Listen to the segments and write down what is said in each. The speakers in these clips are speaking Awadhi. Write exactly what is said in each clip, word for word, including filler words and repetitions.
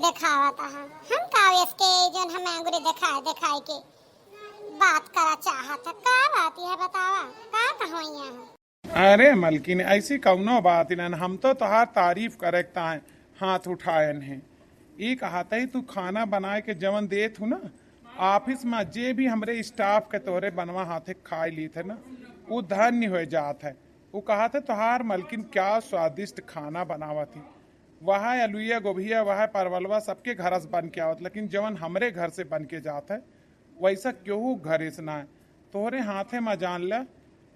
देखावत है। हम का इसके जौन हमें अंगुरी देखाए देखाए के बात करा चाहत है? का बात यह बतावा, का कहो यहाँ? अरे मलकिन, ऐसी कौनो बात ना, हम तो तोहार तारीफ करे के ताए हाथ उठाएन है। ई कहत ही तू खाना बनाए के जवन देत हूँ ना, office में जे भी हमरे staff के तोहरे बनवा हाथे खाए लीत है ना, उ धन्य हो जात है। उ कहत है, "तोहार मलकिन क्या स्वादिष्ट खाना बनावत ही।" वह अलुइया गोभिया, वह परवलवा सबके घर से बन के आवत, लेकिन जवन हमरे घर से बन के जात है, वैसा केहू घरे से ना है। तोहरे हाथे में जान ले,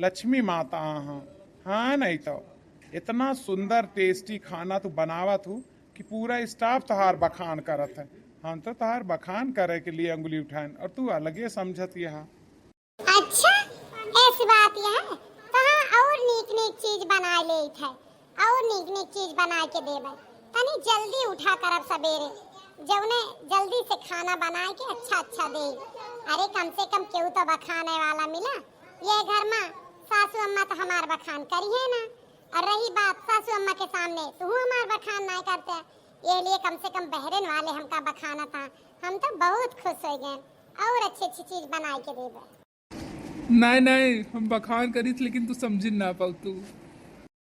लक्ष्मी माता आहा। हाँ, नहीं तो इतना सुंदर tasty खाना तू बनावत हूँ कि पूरा staff तोहार बखान करत है। हम तो तोहार बखान करे के लिए अंगुली उठाएन और तू अलगे समझत यहा। अच्छा, ऐसी बात यह है, तो हम और नीक नीक चीज बना लेत है, और नीक नीक चीज बना के देबे। तनी जल्दी उठा करब सबेरे, जौने जल्दी से खाना बना के अच्छा अच्छा दे। अरे, कम से कम केहू तो बखाने वाला मिला। ये घर में सासू अम्मा तो हमार बखान करिहे ना, और रही बात सासू अम्मा के सामने, तू हमार बखान ना करते, ये लिए कम से कम बहरन वाले हमका बखाना था। हम तो बहुत खुश हो गए, और अच्छी अच्छी चीज बना के देबे। नहीं, नहीं, हम बखान करित, लेकिन तू समझिन ना पाऊ तू।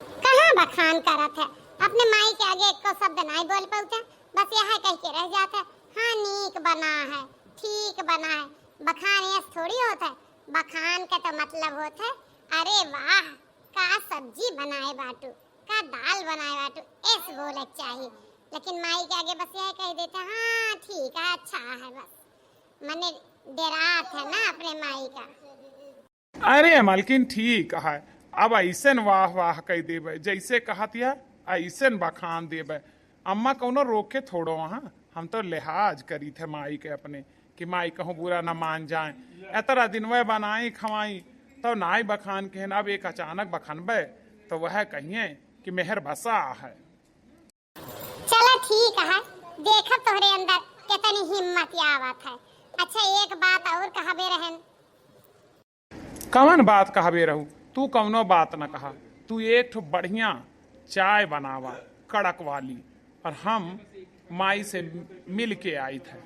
कहाँ बखान करत है? अपने माई के आगे एको शब्द नहीं बोल पाउत है, बस यह कह के रह जात है, "हाँ, नीक बना है, ठीक बना है।" बखान यस थोड़ी होत है, बखान का तो मतलब होत है, "अरे वाह, का सब्जी बनाए बाटू, का दाल बनाए बाटू," ऐस बोले के चाहिए। लेकिन माई के आगे बस यह कह देते, "हाँ, ठीक है, अच्छा है," बस। मने डेरात है ना अपने माई का। अरे मलकिन, ठीक है, अब ऐसन वाह वाह कह देबे, जैसे कहत है ऐसन बखान देबे। अम्मा कौनो रोके थोड़ो हाँ, हम तो लिहाज करी थे माई के अपने, कि माई कहूँ बुरा न मान जाए। इतना दिन वह बनाई खवाई तो नाई बखान के, अब एक अचानक बखनबे तो वह कहिए कि मेहर बसा है। चला ठीक है, देखब तोहरे अंदर कितनी हिम्मत आवत है। अच्छा, एक बात और कहबे रहन। कवन बात कहबे रहू? तू कवनो बात न कहा। तू एक ठो बढ़िया चाय बनावा, कड़क वाली, और हम माई से मिल के आइत है।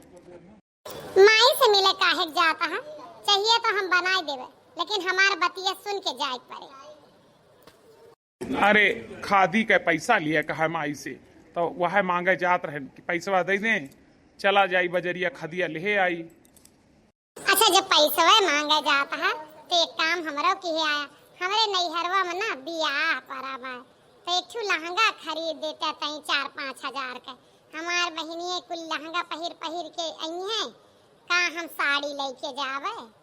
माई से मिले काहे के जात है? चाहिए तो हम बनाए देबे, लेकिन हमार बतिया सुन के जाए के पड़े। अरे, खादी के पैसा लिए कहा माई से, तो वह मांगे जात रहन कि पैसवा दे दें, चला जाई बजरिया खदिया लेहे आई। अच्छा, जब पैसवा मांगे जात है, तो एक काम हमरो किहे आया, हमरे नैहरवा में ना बियाह पड़ा बा, तो एक ठो लहंगा खरीद देते तई चार पाँच हजार के, हमार बहिनिये कुल लहंगा पहिर पहिर के आई हैं, का हम साड़ी लेके जावे?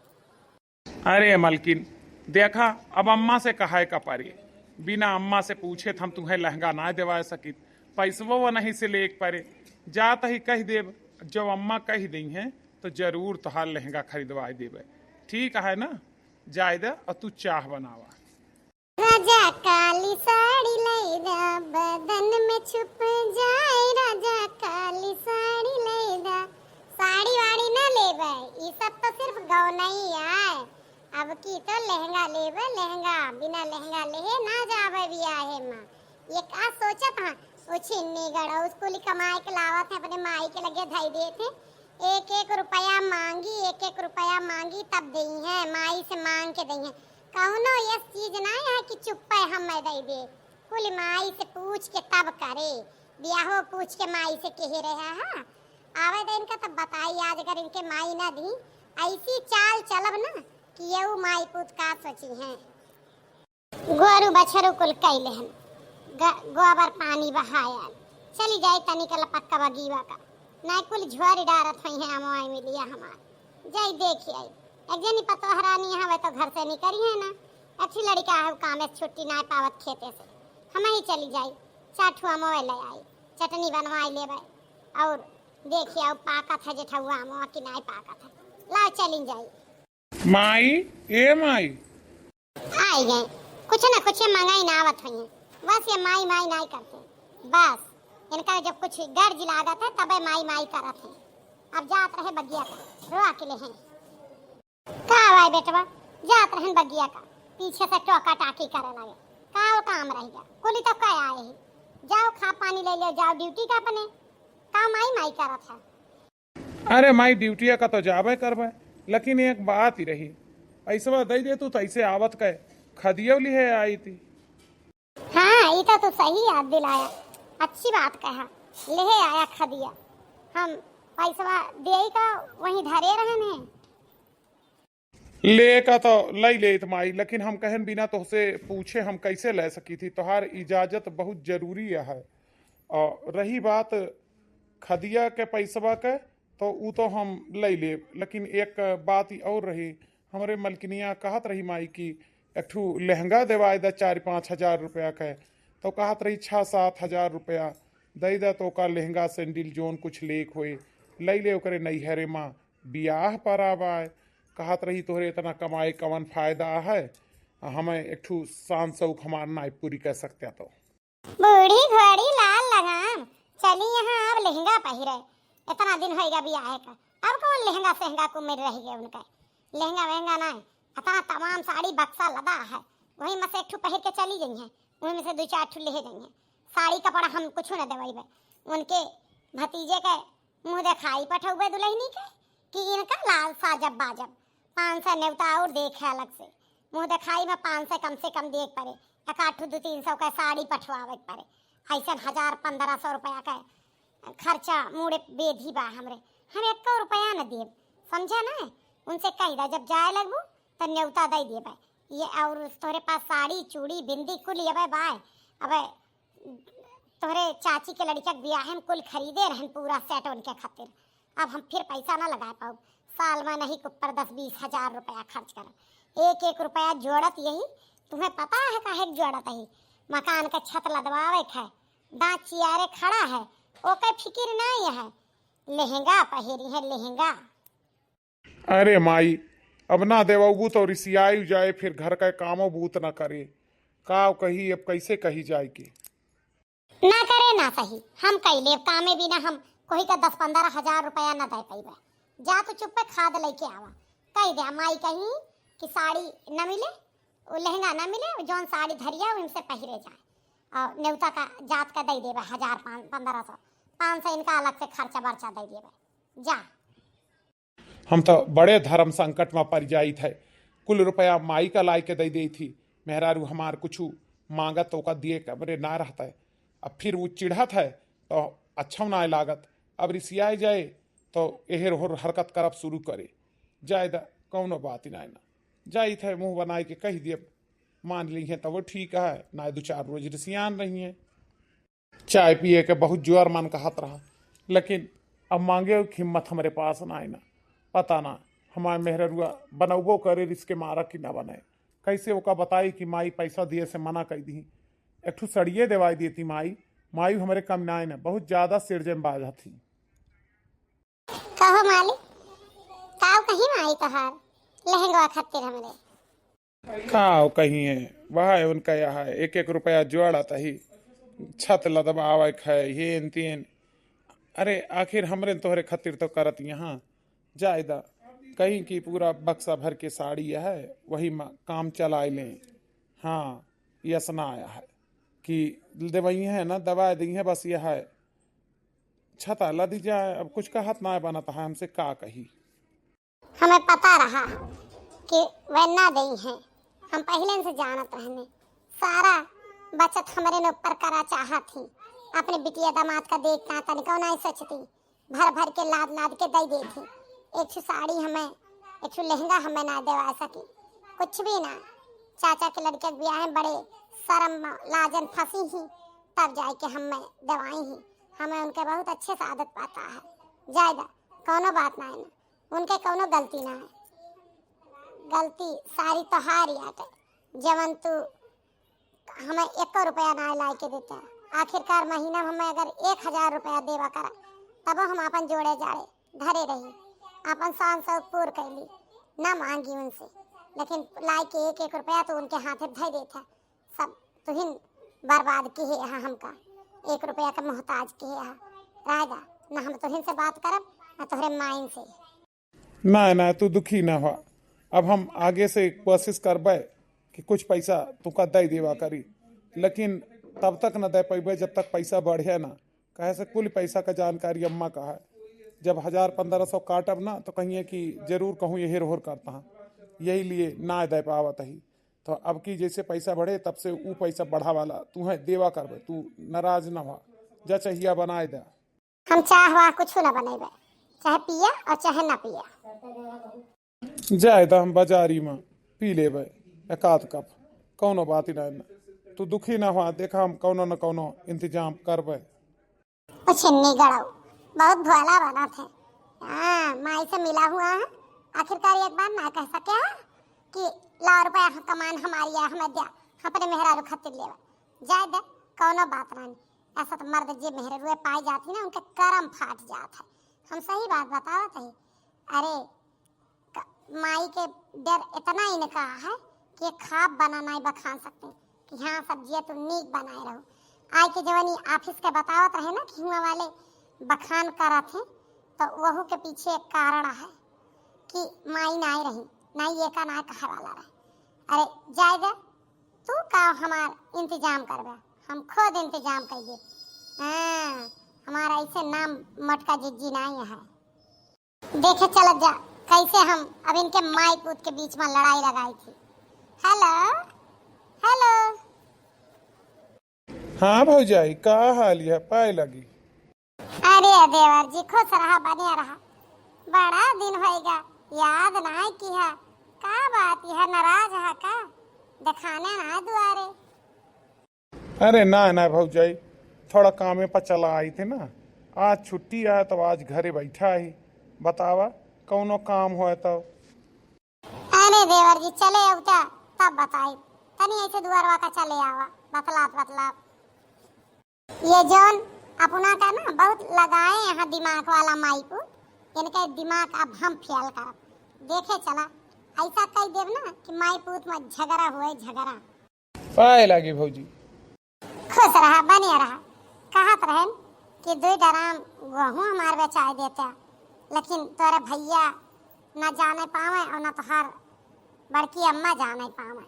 अरे मलकिन, देखा, अब अम्मा से कहे का परे, बिना अम्मा से पूछे त हम तुहें लहंगा ना देवा सकित, पैसवो वनही से लेके परे। जात ही कह देब, जब अम्मा कह दइहें तो जरूर तोहार लहंगा खरीदवा देबे। ठीक है ना? जाए दे और तू चाह बनावा। राजा काली साड़ी लई दा, बदन में छुप जाए। राजा काली साड़ी लई दा। साड़ी वाड़ी ना लेबे, ई सब तो सिर्फ गौनई आए। अब की तो लहंगा लेबे, लहंगा। बिना लहंगा लेहे ना जाबे बियाहे में। ये का सोचत हाँ? वो छिन्नी गड़ौस कुल कमाए के लावत है, अपने माई के लगे धई देत है। एक एक रुपया मांगी, एक एक रुपया मांगी, तब दइहें, माई से मांग के दइहें। कौनो यस चीज ना है कि चुप्पे हमें दे दे, कुल माई से पूछ के तब करे। बियाहो पूछ के माई से कहे रहे, हाँ, आवे दे इनका तब बताई। आज अगर इनके माई ना दी, ऐसी चाल चलब ना कि ये माई पूत का सोची हैं। गोरू बछरू कुल कैले हन, ग-, गोबर पानी बहाया। चली जाई तनी के लपक्का बगीवा का, ना कुल झुआरी डारत होई हैं अमवाई मिलिया हमार। जाई देखी आई। एक जनी पतोह रानी हवे तो घर से निकरी है ना। अच्छी लड़का है, काम से छुट्टी ना पावत खेते से। हम ही चली जाई, चार ठुआ मोए ले आई, चटनी बनवाई लेबे और देखी आओ पाकत है जेठउआ मोआ कि नाई पाकत है। लाओ चली जाई। माई, ए माई। आई गए, कुछ ना कुछ मंगाई ना आवत होइए, बस ये माई माई नाई करते, बस इनका जब कुछ गर्ज लागत है तबे माई माई करत है। अब जात रहे बगिया का, रोआ के ले हैं। का भाई बेटवा, जात रहन बगिया का, पीछे से टोका टाकी करे लगे। का वो काम रह गया? कुली तो कह आए ही। जाओ खा पानी ले ले, जाओ ड्यूटी का अपने। का माई माई करत है? अरे माई, ड्यूटिया का तो जाबे करबे, लेकिन एक बात ही रही, पैसवा दे दे तू, तैसे आवत के खदियो लिहे आई थी। हाँ, ई तो तू सही याद दिलाया, अच्छी बात कहा, लिहे आया खदिया। हम पैसवा देई का वहीं धरे रहन है। ले का तो लई लेत माई, लेकिन हम कहन बिना तोहसे पूछे हम कैसे ले सकी थी? तोहार इजाजत बहुत जरूरी है। और रही बात खदिया के पैसवा के, तो ऊ तो हम लई लेब, लेकिन एक बात और रही, हमरे मलकिनिया कहत रही माई कि एक ठू लहंगा देवाए दा चार पाँच हजार रुपया के, तो कहत रही छः सात हजार रुपया दे दा, तो ओका लहंगा सैंडल जौन कुछ लेक होए लई ले, ओकरे नैहरे माँ बियाह पर आवाए। कहत रही तोहरे इतना कमाए कवन फायदा है, हमें एक ठू शान शौक हमार नाई पूरी कर सकते तो। बूढ़ी घोड़ी लाल लगाम, चली यहाँ अब लहंगा पहिरे। इतना दिन होइगा बियाहे का, अब कौन लहंगा सहंगा को मिल रही है उनका? लहंगा वहंगा नाई, इतना तमाम साड़ी बक्सा लदा है, वही में से एक ठू पहिर के चली गई है, वही में से दो चार ठू ले गई है। साड़ी कपड़ा हम कुछ न देवइबे, उनके भतीजे के मुँह देखाई पठौबे दुल्हनी के कि इनका लालसा जब बाजब। पाँच सौ नेवता और देखे अलग से, मुँह देखाई में पाँच सौ कम से कम देख पड़े, एक आध ठू दो तीन सौ का साड़ी पठवावे के पड़े, ऐसन हजार पन्द्रह सौ रुपया का खर्चा मूड़े बेधी बा हमरे। हम एको रुपया न देब, समझे ना? उनसे कह दा, जब जाए लगबू तो न्योता दे देबे। ये और तोहरे पास साड़ी चूड़ी बिंदी कुल अबे बाय, अबे तोहरे चाची के लड़का के बियाह में कुल खरीदे रहन पूरा सेट उनके खातिर। अब हम फिर पैसा ना लगा पाऊ, साल में नहीं कुप्पर दस बीस हजार रुपया खर्च कर, एक एक रुपया जोड़त यही। तुम्हें पता है काहे के जोड़त ही? मकान का छत लदवावे के है, दाँत चियारे खड़ा है, ओके फिकिर नहीं है। लहंगा पहिरी है, लहंगा। अरे माई, अब ना देवबू तो रिसियाई जाए, फिर घर का कामो बूत ना करे। का कही, अब कैसे कही जाए के? ना करे ना सही, हम कई लेब कामे बिना, हम कोई का दस पन्द्रह हजार रुपया ना दे पइबे। जा तू चुप्पे खाद लेके आवा, कह दे माई कहीं कि साड़ी न मिले, वो लहंगा न मिले, जौन साड़ी धरिया उनसे पहिरे जाए, और नेवता का जात का दे देबे हजार पाँच पन्द्रह सौ, पाँच सौ इनका अलग से खर्चा बर्चा दे देबे। जा। हम तो बड़े धर्म संकट में पड़ जाइत है। कुल रुपया माई का लाई के दे देई थी। मेहरारू हमार कुछ मांगत तो ओका दिए के हमरे ना रहता है। अब फिर वो चिढ़त है तो अच्छा ना लागत। अब रिसियाए जाए तो एहर ओहर हरकत करब शुरू करे। जाए दा, कौनो बात ही ना ना। जाइत है मुँह बनाए के कह दिए, मान ली है तो वो ठीक है, ना दो चार रोज रिसियान रही है। चाय पिए के बहुत जोर मन कहत रहा, लेकिन अब मांगे के हिम्मत हमरे पास ना है ना। पता ना हमार मेहररुआ बनौबो करे रिस के मारा कि ना बने। कैसे ओका बताई कि माई पैसा दिए से मना कर दी। एक ठो सड़िए देवाई देती माई, माई हमरे कम ना है ना, बहुत ज्यादा सिरजन बाजत ही। कहो मालिक, काव कहीं माई तोहार लहंगवा खातिर हमरे? काव कहीं है, वह है उनका यह है, एक एक रुपया जोड़त ही, छत लदवावे क है, हेन तेन। अरे आखिर हमरे न तोहरे खातिर तो करत यहाँ, जाए दा, कहीं की पूरा बक्सा भर के साड़ी है, वही में काम चलाए लें। हाँ, यस ना आया है कि देवई है ना, दवाई दी है, बस यह है। छता लदी जाए, अब कुछ कहत ना बनत है, हमसे का कही। हमें पता रहा कि वह ना देई हैं, हम पहिले से जानत रहने। सारा बचत हमरे न ऊपर करा चाहत ही, अपने बिटिया दामाद का देख ना तनिको नहीं सोचती, भर भर के लाद लाद के दे देती। एक ठो साड़ी हमें, एक ठो लहंगा हमें ना देवा सकी, कुछ भी ना। चाचा के लड़के के ब्याह में बड़े शर्म लाजन फंसी ही, तब जाए के हमें देवाई ही। हमें उनके बहुत अच्छे से आदत पता है। जाए दा, कौनो बात ना है ना, उनके कौनो गलती ना है। गलती सारी तोहारी आटे, जवन तू हमें एको रुपया ना लाई के देते। आखिरकार महीना में हमें अगर एक हजार रुपया देवा करा, तबो हम आपन जोड़े जाड़े धरे रही, आपन शान शौक पूर कैली, ना मांगी उनसे, लेकिन लाई के एक एक रुपया तो उनके हाथे धर देता। सब तुहिन बर्बाद किहे हा हमका, एक रुपया का मोहताज किहे हा। राय दा, ना हम तुहिन से बात करब, ना तोहरे माइन से। ना, ना, तू दुखी ना हो। अब हम आगे से कोशिश करबे कि कुछ पैसा तुका दे देवा करी, लेकिन तब तक ना दे पैबे जब तक पैसा बढ़े ना। कहे से कुल पैसा का जानकारी अम्मा का है। जब हजार पन्द्रह सौ काटब ना, तो कहिए कि जरूर कहूँ ये हेर होर करता है, यही लिए ना दे पावत ही। तो अब की जैसे पैसा बढ़े, तब से ऊ पैसा बढ़ा वाला तू है, देवा करबे, तू नाराज ना हुआ, जा चाहिया बनाए दे। हम चाह वाह कुछ ना बनेबे, चाहे पिया और चाहे ना पिया। जाए द, हम बाजारी में पी लेबे एक आध कप, कौनो बात ही ना। तू दुखी ना हुआ, देखा हम कौनो न कौनो इंतजाम करबे। ओ छिन्नी गड़ऊ, बहुत भोला बनत है। हाँ, माई से मिला हुआ है, आखिरकार एक बार ना कह सके है कि ला रुपया कमान हमारी है, हमें द्या, हम अपने मेहरारू खातिर लेवा। जाए दे, कौनो बात ना। ऐसा तो मर्द जे मेहरारू पाई जाती ना, उनके करम फाट जात है। हम सही बात बतावत है। अरे, क-, माई के डर इतना इनका है कि खाब बना नाई बखान सकते कि हाँ, सब्जिया तू नीक बनाए रहो। आए के जवानी ऑफिस के बतावत रहे ना कि हुआ वाले बखान करत हैं, तो वहू के पीछे एक कारण है कि माई नाई रही, नाई ये का ना कहे वाला रहे। अरे, जाए दे, तू का हमार इंतजाम करबे, हम खुद इंतजाम कर दे। हाँ, हमारा ऐसे नाम मटका जिज्जी नाई है। देखे चलत जा, कैसे हम अब इनके माई पूत के बीच में लड़ाई लगाई थी। हेलो, हेलो। हाँ भौजाई, का हाल है? पाए लगी। अरे देवर जी, खुश रहा, बने रहा। बड़ा दिन होएगा, याद ना किहा। का बात है, नाराज है का? दिखाने ना दुआरे। अरे ना, ना भौजाई, थोड़ा कामे पर चला आई थे ना, आज छुट्टी है तो आज घरे बैठा ही। बतावा, कौनो काम होए तो? अरे देवर जी, चले अउता तब बताई, तनी ऐसे दुआरवा का चले आवा, बतलात बतलात। ये जौन अपना का ना बहुत लगाए यहाँ दिमाग वाला माई पूत, इनके दिमाग अब हम फेल करब। देखे चला, ऐसा कह देब ना कि माई पूत में झगड़ा हुए, झगड़ा। पाए लागी भौजी। खुश रहा, बने रहा। कहत रहन कि दुई ड्राम गेहूं हमार बेचाए देता, लेकिन तोरे भैया ना जाने पावे और ना तोहार बड़की अम्मा जाने पावे।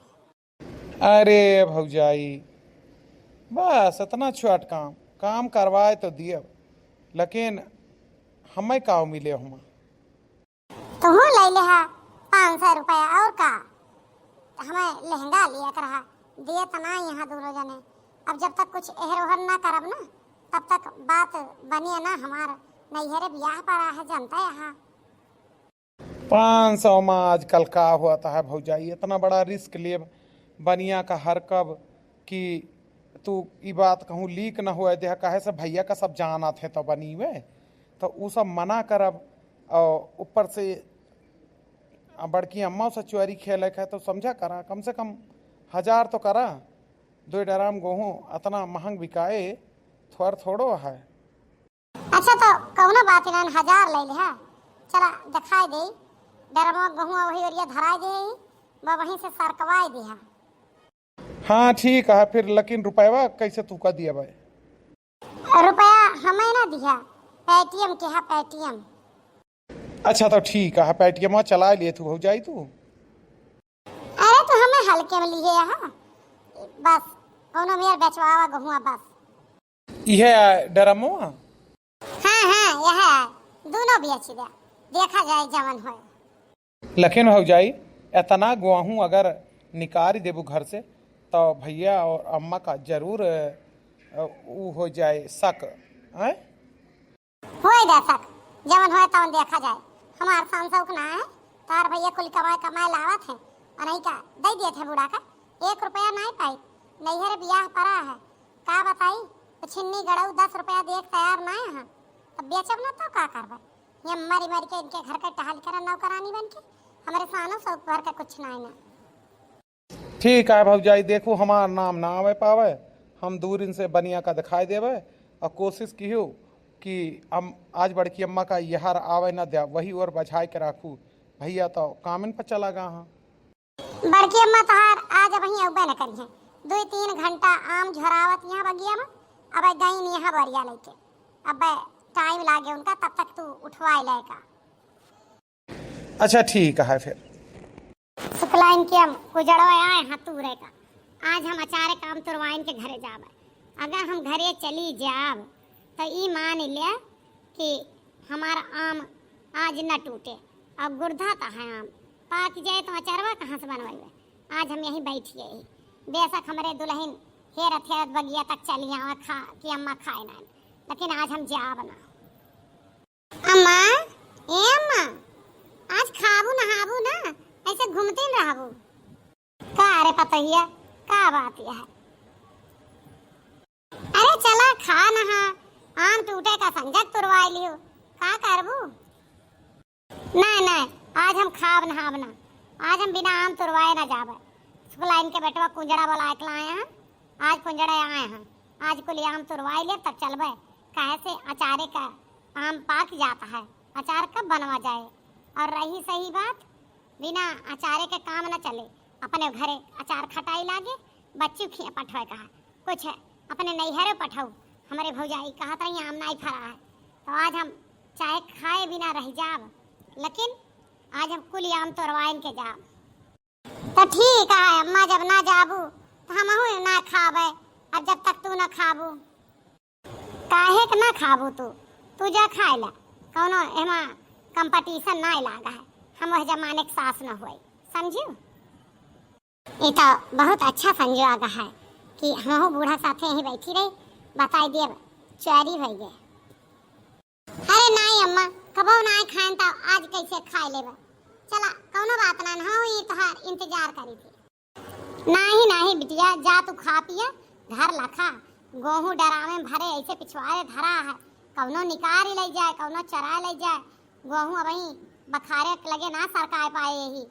अरे भौजाई, बस इतना छोट काम, काम करवाए तो दियब, लेकिन हमें काव मिले हुआ। तुहूँ ले लेहा पाँच सौ रुपया और का, हमें लहंगा लिया के रहा, दिए तो ना यहाँ दोनों जने। अब जब तक कुछ एहर ओहर ना करब ना, तब तक बात बनिए ना। हमार नैहरे बियाह पड़ा है, जनता यहाँ। पाँच सौ में आजकल का होता है भौजाई, इतना बड़ा रिस्क लेब बनिया का हर कब कि तू ई बात कहूँ लीक न होए देह, काहे से भैया का सब जानत है तो बनी वे, तो ऊ सब मना करब। और ऊपर से आ बड़की अम्मा से चोरी खेले के है तो समझा करा, कम से कम हजार तो करा। दो ड्राम गेहूँ इतना महंग बिकाए, थोड़ थोड़ो है। अच्छा, तो कौनो बात ना, हजार ले लिहा। चला, दिखाई दे, डरमवा गहुआ वही ओरिया धराई दे, बा वहीं से सरकवाई दिहा। हाँ, ठीक है, फिर लेकिन रुपयवा कैसे तू का दिया भाई? रुपया हमें ना दिहा, पेटीएम के हा, पेटीएम। अच्छा, तो ठीक है, पेटीएम चला लिए तू, हो जाई तू। अरे, तो हमें हल्के में लिए हा, बस, कौनो मेर बेचवावा गहुआ बस। इहे आ डरमवा? हाँ, हाँ, यह है। दोनों बेच दे, देखा जाए जवन होए। लेकिन भौजाई, इतना गेहूं अगर निकाल देबू घर से, तो भैया और अम्मा का जरूर, अ, ऊ हो जाए शक, हैं? होए दे शक, जवन होए तवन देखा जाए। हमार संसौक ना है, तार भैया कुल कमाए कमाए लावत है, और नहीं का दे दिए थे बूढ़ा का, एक रुपया नहीं पाई, नैहर बियाह पड़ा है, का बताई, तो छिन्नी गड़ऊ दस रुपया दिए के तैयार ना है, तब बेचब ना तो का करबे? ये मरी मरी के इनके घर के टहल के नौकरानी बन के, हमारे सानो सौक भर के कुछ ना है ना। ठीक है भौजाई, देखो हमार नाम ना आवे पावे, हम दूरिन से बनिया का दिखाई देवे और कोशिश कियो कि हम आज बड़की अम्मा का यहार आवे ना द्या, वही ओर बझाए के राखू। भैया तो कामन पर चला गा हाँ। बड़की अम्मा तोहार आज अब ही अउबे न करी है, दुई तीन घंटा आम झोरावत यहाँ बगिया में, अब गई यहाँ बरिया लेके, अब टाइम लागे उनका, तब तक तू उठवाए लेका। अच्छा ठीक है फिर। शुक्ला इनके हम उजड़वा आए हाँ तूरे का। आज हम अचारे काम तुरवाइन के घरे जाबे। अगर हम घरे चली जाब तो ई मान ले कि हमार आम आज न टूटे। और गुर्धा तो है आम, पाक जाए तो अचारवा कहाँ से बनवाइबे? आज हम यहीं बैठ गए ही, बेशक हमरे दुलहिन हेरत हेरत बगिया तक चली आवे खा कि अम्मा खाए ना, लेकिन आज हम जाब ना। अम्मा, ए अम्मा, आज खाबू नहाबू ना, ऐसे घूमते न रहबू। का रे पतोहिया, का बात यह है? अरे चला खा नहा, आम टूटे का संजक तुरवाए लियो, का करबू? नहीं, नहीं, आज हम खाब नहाब ना, आज हम बिना आम तुरवाए ना जाबे। सुखलाइन के बेटवा कुंजड़ा बोलाए के लाए हैं, आज कुंजड़ा आए हैं, आज कुल आम तुरवाए ले तब चलबे, काहे से अचारे का आम पाक जाता है, अचार कब बनवा जाए? और रही सही बात, बिना अचारे के काम न चले, अपने घरे अचार खटाई लागे, बच्ची खिए पठवे का है, कुछ अपने नैहरे पठाऊ। हमरे भौजाई कहत रही आम नाई फरा है, तो आज हम चाहे खाए बिना रह जाब, लेकिन आज हम कुल आम तोड़वाइन के जाब। तो ठीक है अम्मा, जब ना जाबू तो हमहू ना खाबे, अब जब तक तू ना खाबू। काहे के ना खाबू तू? तू जा खाए ला, कौनो एमा कंपटीशन ना लागा है, हम वह जमाने के सास न होई, समझू? ई तो बहुत अच्छा संजोग है कि हमहू बूढ़ा साथे ही बैठी रही, बताई देब चोरी भई गए। अरे नाई अम्मा, कबो नाई खाएन त आज कैसे खाए लेबा? चला कौनो बात ना, हम ई तोहार इंतजार करी थी। नाही नाही बिटिया, जा तू खा पिया, घर लखा। गोहूँ डरामे भरे ऐसे पिछवारे धरा है, कौनो निकारी ले जाए, कौनो चराए ले जाए। गोहूँ अबही बखारे के लगे ना सरकाए पाए यही,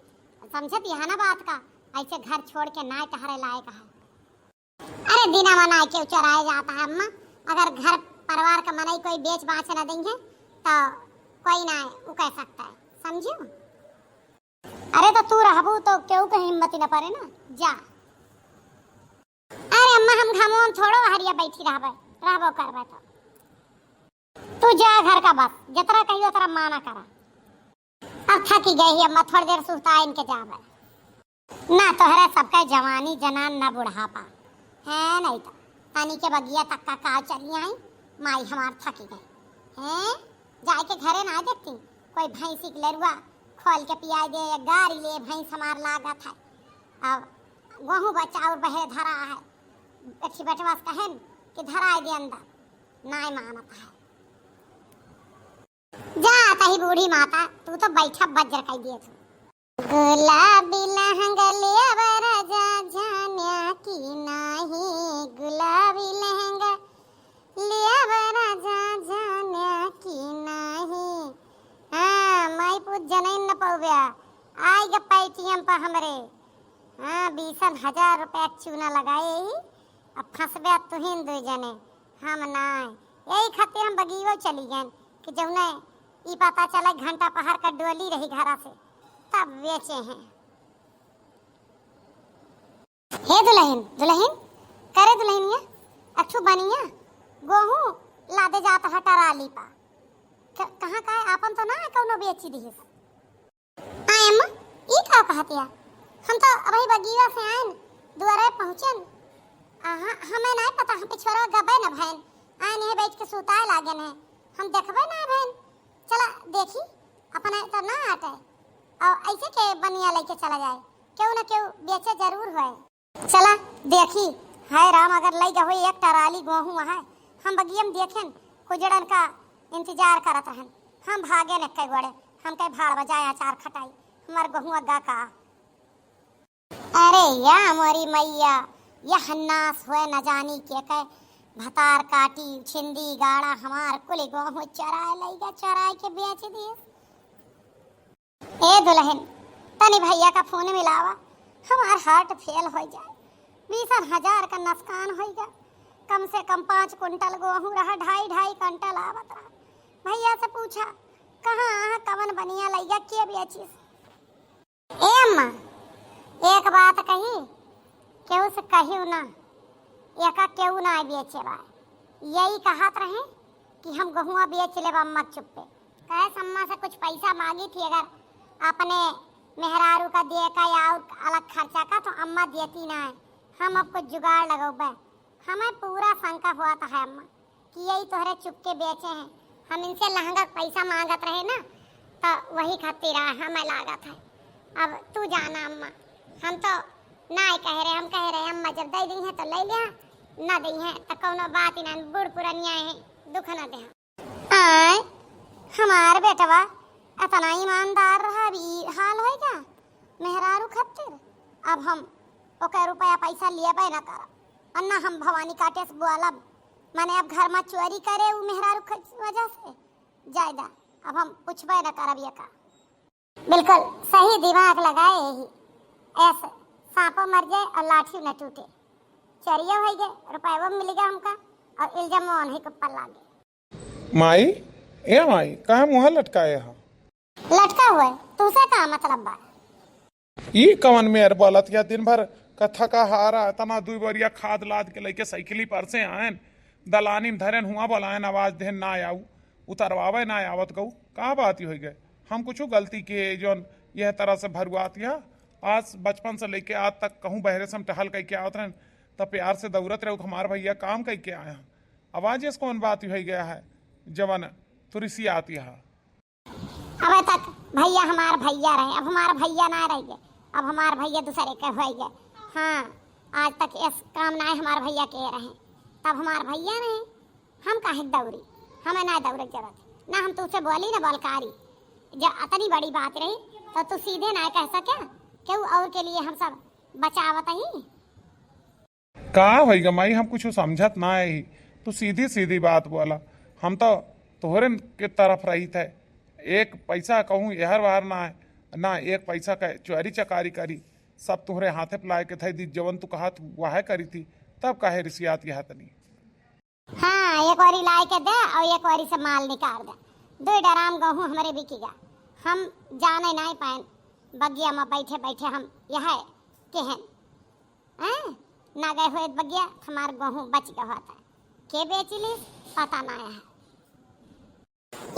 समझत यह ना बात का, ऐसे घर छोड़ के नाई टहरे लायक है। अरे दिना मनाए के चराए जाता है अम्मा, अगर घर परिवार का मनई कोई बेच बाच न देंगे तो कोई ना उ कह सकता है, समझू? अरे तो तू रहबू तो केहू के हिम्मत न पड़े ना, जा। अरे अम्मा हम घामों में थोड़ो हरिया बैठी रहबे, रहबो करबे तो। तू जा घर का बस, जतरा कहियो ओतरा माना करा। अब थकी गई ही अम्मा, थोड़ी देर सुस्ता इनके जाबे। ना तोहरे सबके जवानी जनान ना बुढ़ापा है, नहीं तो तनी के बगिया तक का काव चली आई, माई हमार थकी गई हैं, जाए के घरे ना देखती, कोई भैंसी के लरुआ खोल के पियाई दे, या गारी ले भैंस हमार लागत है। अब गोहूँ बचाउर बहे धरा है, बेटी बेटवा से कहन कि धराई दे अंदर, नाय मानत है। जा तही बूढ़ी माता, तू तो बैठा बज्र कई दिए तू। गुलाबी लहंगा लेब राजा जान्या की नाही, गुलाबी लहंगा लेब राजा जान्या की नाही। हाँ, माई पूत जनैन न पौबे, आई ग पैटियम पर हमरे। हाँ, बीसन हजार रुपया के चूना लगाए ही, अब फंसबे तुहिन दो जने, हम नाय। यही खातिर हम बगीवो चली गए कि जौने ई पता चला घंटा पहर का डोली रही घरा से, तब बेचे हैं। हे दुलहिन, दुलहिन, करे दुलहिनिया, अठू बनिया गोहूँ लादे जात है टराली पा। क-, कहाँ का है? आपन तो ना है कौनो बेची दिहिस। आय अम्मा, ई का कहतिया? हम तो अबही बगीवा से आएन, दुआरे पहुँचेन। आहा, हमें नाय पता, हम पिछोरा गबे न भएन। आएन है बैठ के सुताए लागेन है। हम देखबे ना भएन। चला देखी, अपने तो ना आटे। और ऐसे के बनिया लेके चला जाए, केहू न केहू बेचे जरूर होए। चला देखी, हाय राम, अगर लई गए होई एक टराली गोहूँ है, हम बगियम देखेन, कुजड़न का इंतजार करत रहन। हम भागेन एक्के गोड़े, हम कहे भाड़ बजाए अचार खटाई, हमार गोहूँ अग्गा का। अरे या मोरी मैया, यह नास होए न जानी के कहे भतार काटी छिंदी गाड़ा हमार कुल गोहूँ चराए लई गए, चराए के बेच दिए। ए दुलहिन, तनी भैया का फोन मिलावा, हमार हार्ट फेल होइ जाए। बीसन हजार का नुकसान होइगा, कम से कम पाँच कुंटल गोहूँ रहा, ढाई ढाई कुंटल आवत रहा। भैया से पूछा, कहाँ आहा, कवन बनिया लइगा, के बेचिस? ए अम्मा, एक बात कही, केहू से कहियो ना, एका केहू ना बेचे बा। यही कहत रहे कि हम गोहुआ बेच लेब अम्मा के चुप्पे। कहे से अम्मा से कुछ पैसा मांगी थी, अगर अपने मेहरारू का दिए का या और अलग खर्चा का, तो अम्मा देती ना है। हम अब कुछ जुगाड़ लगौबे। हमें पूरा शंका हुआ था है अम्मा यही तोहरे चुपके बेचे हैं। हम इनसे लहंगा के पैसा मांगत रहे ना, तो वही खातिर आ हमें लागत है। अब तू जाना अम्मा, हम तो ना ही कह रहे, हम कह रहे अम्मा जब दे दी हैं तो ले लिया, ना दी हैं तो कौनो बात ही ना, बूढ़ पुरनिया है, दुख ना दे। आय, हमार बेटवा अतना ईमानदार रहा, अब ई हाल होइगा मेहरारू खातिर। अब हम ओकर रुपया पैसा लियबे न करब, और न हम भवानी काटे से बोलब। माने अब घर में चोरी करे उ मेहरारू ख-, वजह से जायदा अब हम पूछबे न करब ये का। बिल्कुल सही दिमाग लगाए यही, ऐसे सांपो मर जाए और लाठी न टूटे। चोरियो होइगे, रुपया मिल गया हमका और इल्जाम उन्हीं के ऊपर लागे। माई, ए माई, काहे मुँह लटकाए ह? लटका हुए, तुसे का मतलब बा? ई कवन मेर बोलत या? दिन भर कथा का हारा, तना दुई बोरिया खाद लाद के लइके साइकिली पर से आएन, दलानी में धरेन, हुआ बोलाएन, आवाज देन ना आऊ, उतरवावे ना आवत गऊ। का बात ही होइ गए? हम कुछ गलती किए जौन यह तरह से भरुआत या? आज बचपन से लइके आज तक कहूँ बहरे से हम टहल कइके आवत रहन, तब प्यार से दौड़त रहे, हमार भैया काम कइके आए हैं। अब आज इस कौन बात ही होइ गया है, जवन तुरिसी आती है? अबे तक भैया हमार भैया रहे, अब हमार भैया ना रह गए, अब हमार भैया दूसरे के हो गए। हाँ, आज तक इस काम ना हमार भैया के रहे, तब हमार भैया रहे। हम काहे दौड़ी? हमें ना दौड़े के जरूरत, ना हम तुझसे बोली ना बोलकारी। जब अतनी बड़ी बात रही तो तू सीधे ना कह सके, केहू और के लिए हम सब बचावत ही। का होइगा माई, हम कुछ समझत ना ही। तू सीधी सीधी बात बोला, हम तो तोहरे के तरफ रहित है। एक पैसा कहूँ एहर वहर ना है, ना एक पैसा का चोरी चकारी करी, सब तोहरे हाथे पे लाए के धई दी, जवन तू कहा तू वह करी थी, तब काहे रिसियात यहाँ तनी। हाँ, एक ओरी लाए के दे और एक ओरी से माल निकाल दे। दो डराम गहूँ हमरे बिकी गा, हम जाने नहीं पाएन, बगिया में बैठे बैठे हम यह केहन हैं? ना गए हुए बगिया, हमार गहूँ बच गए होता। के बेच ली, पता ना है।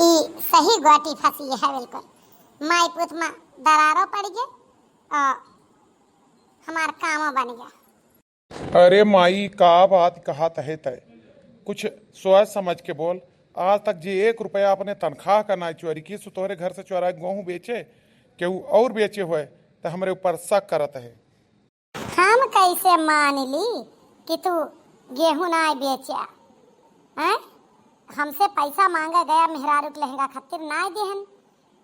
ई सही गोटी फंसी है बिल्कुल। माई पूत में दरारो पड़ गए और हमार कामो बन गया। अरे माई, का बात कहत है तय? कुछ सोच समझ के बोल। आज तक जे एक रुपया अपने तनख्वाह का ना चोरी की, सो तोहरे घर से चोरा गहूँ बेचे, केहू और बेचे हुए, तो हमरे ऊपर शक करत है। हम कैसे मान ली कि तू गेहूं ना बेचा? हैं? हमसे पैसा मांगा गया मेहरारू के लहंगा खातिर ना देहन,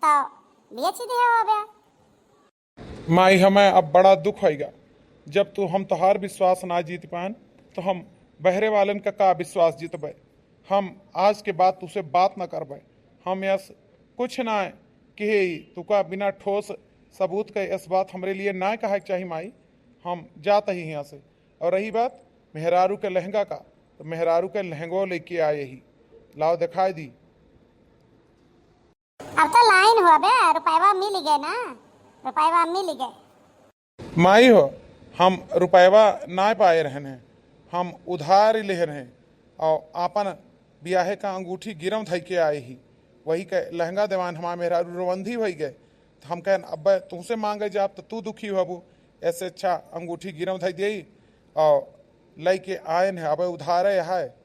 तो बेच दे हो बे। माई, हमें अब बड़ा दुख होइगा। जब तू हम तोहार विश्वास ना जीत पाएन, तो हम बहरे वालन का, का विश्वास जीतबे? हम आज के बाद तुसे बात ना करबे। हम यस कुछ ना कहे, तुका बिना ठोस सबूत के इस बात हमरे लिए ना कहे के चाही माई। हम जात ही यहाँ से। और रही बात मेहरारू के लहंगा का, तो मेहरारू के लहंगो लेके आए ही, लाओ दिखाई दी। अब तो लाइन हुआ बे, रुपयवा मिल गए ना, रुपयवा मिल गए। माई हो, हम रुपयवा ना पाए रहन हैं, हम उधार ही लेहन हैं, और आपन बियाहे का अंगूठी गिरम धई के आए ही, वही के लहंगा देवान हमार मेहरारू रोवंधी होई गए। तो हम कहन, "अब्बे तुमसे मांगे जाब तो तू दुखी होबू, ऐसे अच्छा अंगूठी गिरम धई देई।" और लइके आयन है, अबे उधारे है,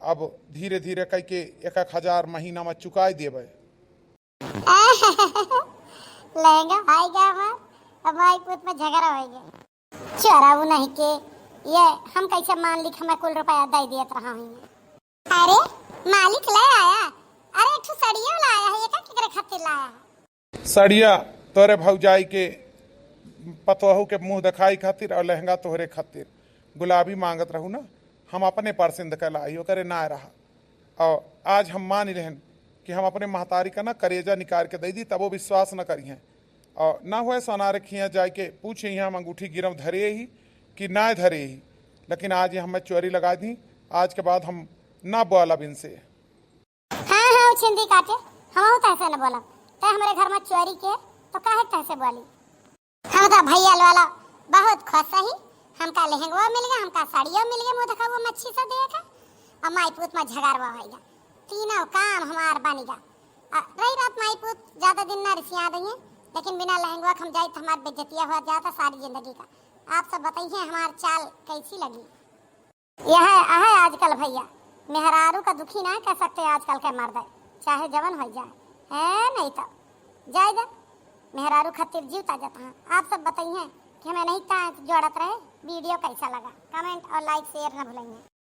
अब धीरे धीरे कइके एक एक हजार महीना में चुकाई देबे। लहंगा भाई का हमार, अब भाई पूत में झगड़ा हो गया। चोराऊ नहीं के, ये हम कैसे मान ली कि हमें कुल रुपया दे दियत रहा हूँ। अरे, मालिक ले आया। अरे, एक ठो सड़ियो लाया है, ये का केकरे खातिर लाया है? सड़िया तोरे भौजाई के पतोहू के मुंह दिखाई खातिर और लहंगा तोहरे खातिर। गुलाबी मांगत रहू ना, हम अपने परसिंद के लाई, ओकरे ना रहा। और आज हम मान लेहन कि हम अपने महतारी का ना करेजा निकाल के दे दी, तब वो विश्वास न करिहें। और ना हुए सोनारे खिया जाए के पूछे, "यहाँ हम अंगूठी गिरव धरे ही कि ना धरे ही?" लेकिन आज ये हमें चोरी लगा दी, आज के बाद हम ना बोलब इनसे। हाँ, हाँ, उछिंदी काटे, हमहू तहसे न बोलब। तै हमरे घर में चोरी के, तो काहे तहसे बोली? हम तो भैया वाला बहुत खुश ही, हमका लहंगवा मिल गया, हमका साड़ियो मिल गया, मुँह दिखावा मच्छी से देख, और माई पूत में झगड़वा होइगा, तीनों काम हमार बन गया। और रही बात माई पूत, ज्यादा दिन ना रिसिया दइए, लेकिन बिना लहंगवा के हम जाए तो हमार बेइज्जतिया हो जाता सारी जिंदगी का। आप सब बताइए हमार चाल कैसी लगी? यह है, यह है आजकल भैया, मेहरारू का दुखी ना कह सकते आजकल के मर्द, चाहे जवन होइ जाए, है नहीं तो जाए दे। मेहरारू खातिर जीव ता जाता है। आप सब बताइए कि हमें नहीं ता जोड़त रहे। वीडियो कैसा लगा, कमेंट और लाइक शेयर ना भूलेंगे।